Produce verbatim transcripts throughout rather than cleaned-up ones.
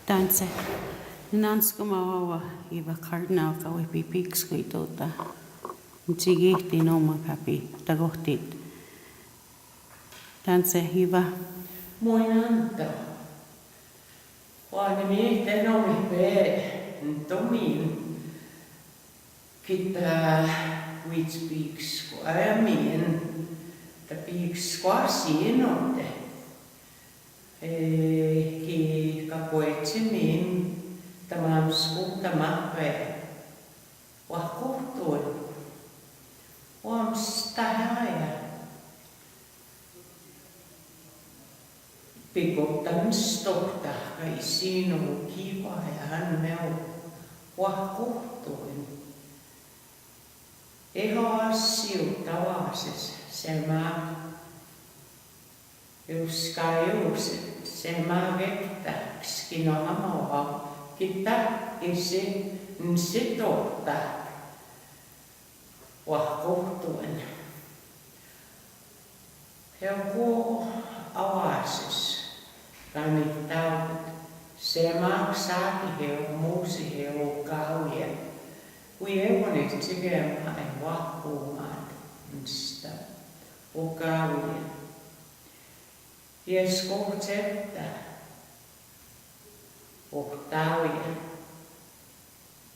Tanse, nanskuma wawa iba Cardinal kawe pipik skuito ta. Nchigi tinoma kapi tagohtit. Tanse iba. Moinanto. Wani mi tenomi pe ntomin. Kita wits piks kwa min, ta piks kwa sino te. E, ki kakwe chimin, tamam sku tamakwe. Wa kuhtun. Wa mstahaya. Piko tan stokta ka isino kiwa ya han meu wa kuhtun. Eho asiu tawa se, sema. Euskayo se, sema vekta skino hama wa kita isi nsitokta. Wa kuhtun. Heuku awasis, kani tau, sema ksaki heu musi heu kawia. Kuye kone chige ma e waku mat nsta. Ukawia. Yes, ko chepta. Uktawia.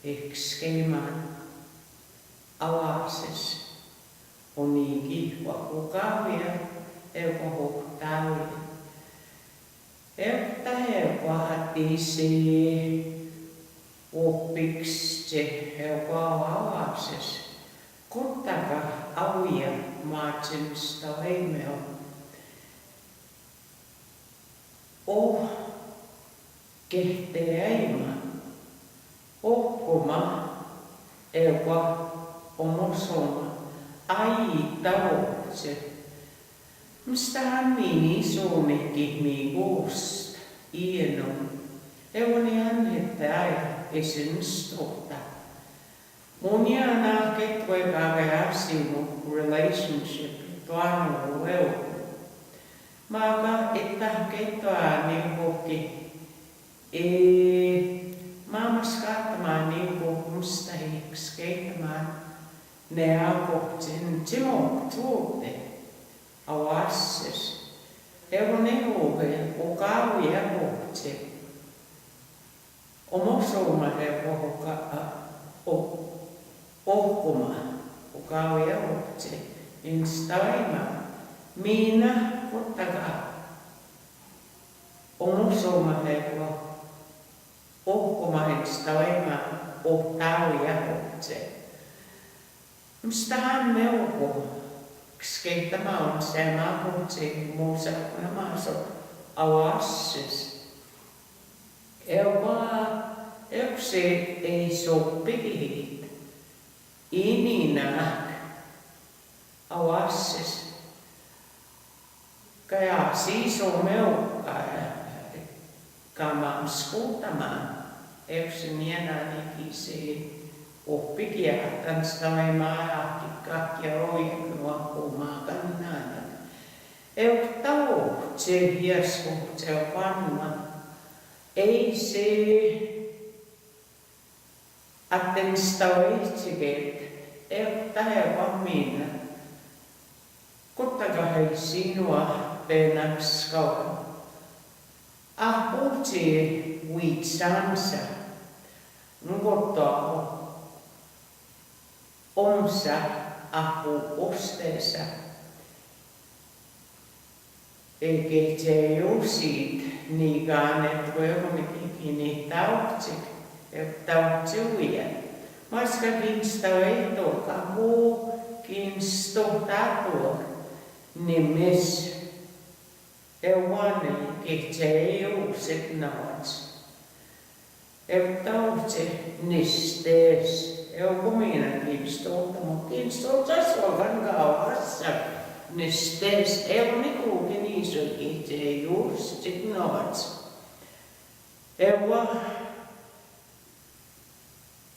Ekskema. Awasis. Onigi wa ukawia, ewa hoktawia. Ekta ewa hatisi, opiks che ewa wawasis. Kutaka awia margins tawemeo. O kehte aima, o koma, ewa, omosoma, ai tawo se. Mstahani so ne kihmi ghost, ieno, ewa ni an hete ai, esen stota. Munia na ketwe kage asimu relationship twano weo. Maka ita ketwa ni hoki. E, mama skata mani ko kumsta hi skate man. Ne ako chin chimo tute. Awasis. Ewo ne hoge, okawi ako che. Omosoma he ohoka a, o, okoma, okawia okche, instawema, mina kotaka. Omosoma he o, okoma instawema, okawia okche. Mstahan me oko, ksketa ma on sema ko che musa kuna maso awasis. Ewa, ekse e so pikihit. Ini na awasis. Kaya si so meo kaya, kama skuta ma, efsinia nani kise, opikia, tan stamai ma, kika kia o ya nua ko ma kan nana. Eftao, che hia so, che panua, ei se, Aten stawai chiget, ekta ewa mina. Kutaka hai sinua penak skawa. Ahu chi witsansa. Ngoto ahu. Omsa ahu ostesa. Eke che yusit ni gane tuwe huni kini tauchi, e tauchi wiya. Maska kin stawe to kahu kin sto tatuwa ni mes. E wane ke che yusit na wach. Eftauche nistes, eu kumina kinsto, tamo kinsto, chaswa ganga awasa nistes, eu niku kiniso kiche yus chiknots. Ewa,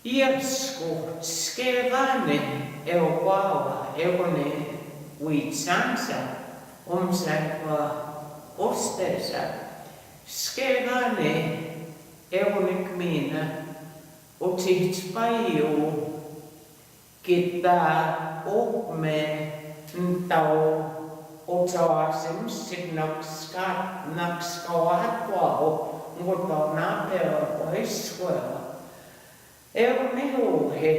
iasko, skegane, eu kwawa, eu ne, witsansa, omsa kwa, ostesa, skegane, Ewo ni kmina, o chichpayo, kita, ukme, ntao, o chawa sim sik nakska, nakska wa hatwa o, ngoto na pe o, o iskwa. Ewo ni o he.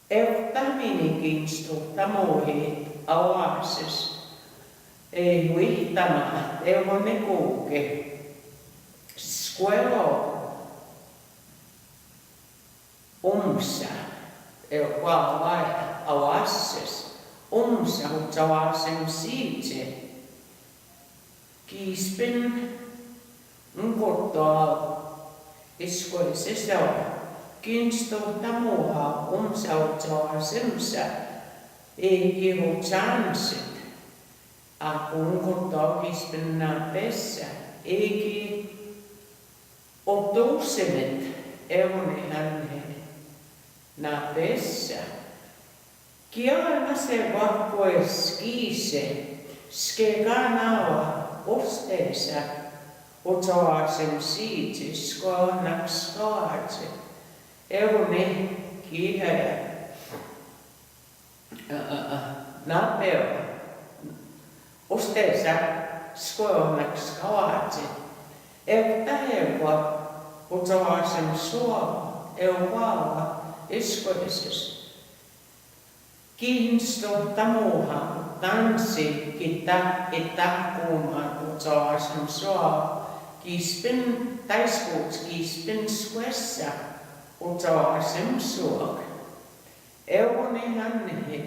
Ewo tamini kinsto tamo he awasis. E hui tama, ewo ni kuke. Skweo. Umsa. Ewo awa, awasis. Umsa uchawasim site. Kispin ngkoto iskwe sesao, kinsto tamuha umsa uchawa simsa, eki uchansit, aku ngkoto kispin na pesa, eki otusinet, ewo ni hanhe na pesa. Kia na se wa kwe skise, skeka na wa ostesa, otoa sem siti, sko na skoache. Ewo ni kihe, a, a, a, na pewa. Ostesa, sko na skoache. Ewo ta ewa, otoa sem sua, ewa wa, iskoeses. Kinsto tamuha tansi kita ita kuma uchawa simsua, kispin taiskut kispin skwesa uchawa simsuak. Ewo ni hanhe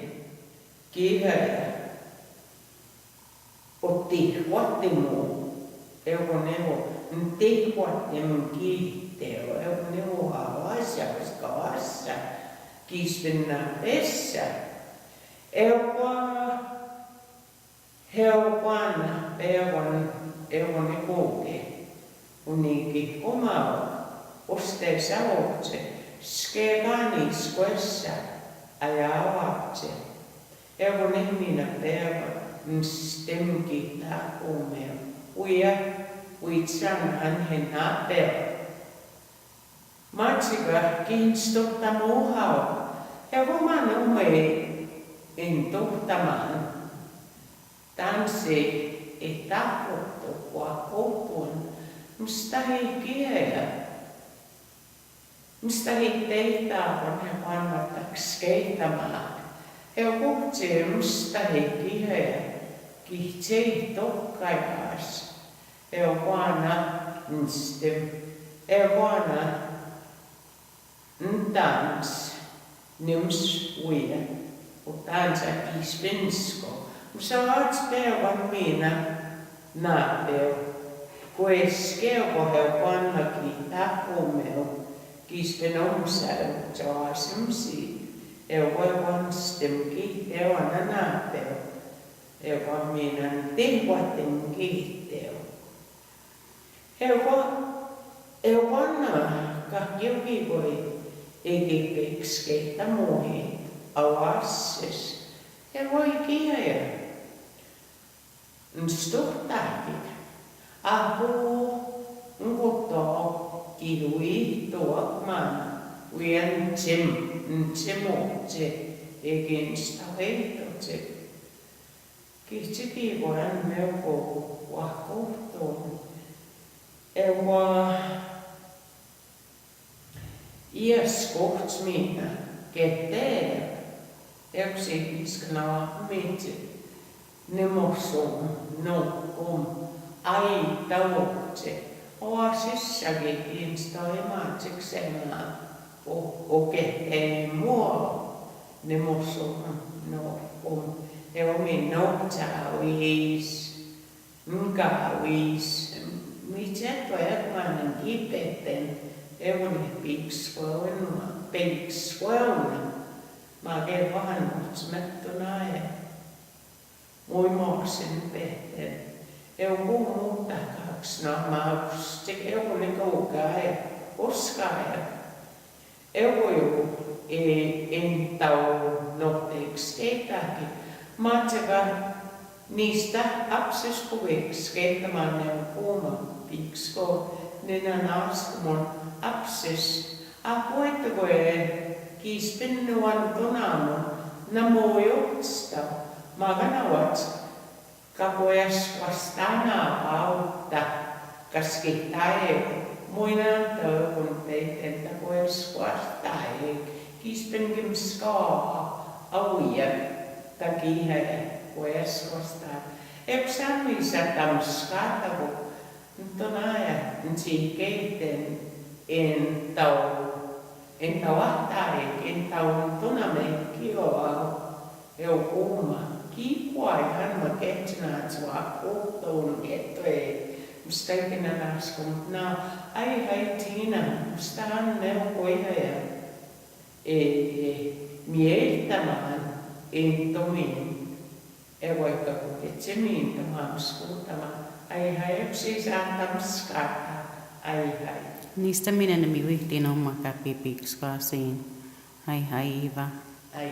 kihaya. Utihwatimu, ewo ni wo, ntihwatimu kihite, ewo ni wo, awasha, awasha, kispin na pesa, ewa, hewa na, ewa, ewo ni kuke. Uniki umao, ustesa oche, skegani skwesa, ayawache. Ewo ni mina pewa, nstem kita ume, uya, wichan hanhe na pewa. Machika kinsto tamuhao, ewo manu me into taman. Tansi ita kutu kwa kupun, mstahi kiea. Mstahi teita kon he kwan matak skeita ma. He kukche mstahi kiea. Kichei tokkayas. He kwana mstim. He kwana Ntans, nims wia, utansa kispinsko. Msawats pe wan mina na pe. Kweske ko he wan maki ta ko meu. Kispin umsa chawa simsi. Ewa wan stemki, ewa na na pe. Ewa mina nti wa temki te. Ewa, ewa na kakyuki koi egi pekske tamuhi awasis. Ewa ikiya ya. Nstuk taki. Ahu nguto kiwi tuwak mana. Wiyan chim, nchimo che. Egi nstawe to che. Kichiki waran meuko wakuto. Ewa iya skoht mina kete. Eksi iskanawa miti. Nemosum nokum ai tawokche. Oasis sagi insta ema chiksema. O, o kete mo. Nemosum nokum. Ewa mi no chawis. Nkawis, mi chetwa yakmana nki peten, ewo ni pik skwewna, pik skwewna, make wahan mutsmet tunaye. Mui mosin peten, ewo mutakak sna maus, tik ewo ni kaukaye, uskaye. Ewo yo, e, entau nokte sketaki. Machaka nista apsis kuwe sketa mane kuma piksko. Nina naskumon apsis, akwete kwe kispin nuan tonamun, namoyo sta, magana wat, kakwes wastana pau ta, kaskitaye, muinan ta kun teiten ta kwes wastaye, kispin kim ska, awiya, taki hai, kwes wasta. Eksami sa tam ska ta ko, Ntonaya, nchi keiten, entau, entau atai, entau ntoname, kiwa, eukuma, kikwai han ma kechina chwa, kutun ketwe, mstai kina naskum, na, ai hai tina, mstan ne ukoi haya, e, e, miel taman, entomin, Ewe kaku ke chemin tamam sku tama. Ai hai psi sa tam skata. Ai hai. Nista mina na miwi tino maka pipik skasin. Hai hai iva. Ai.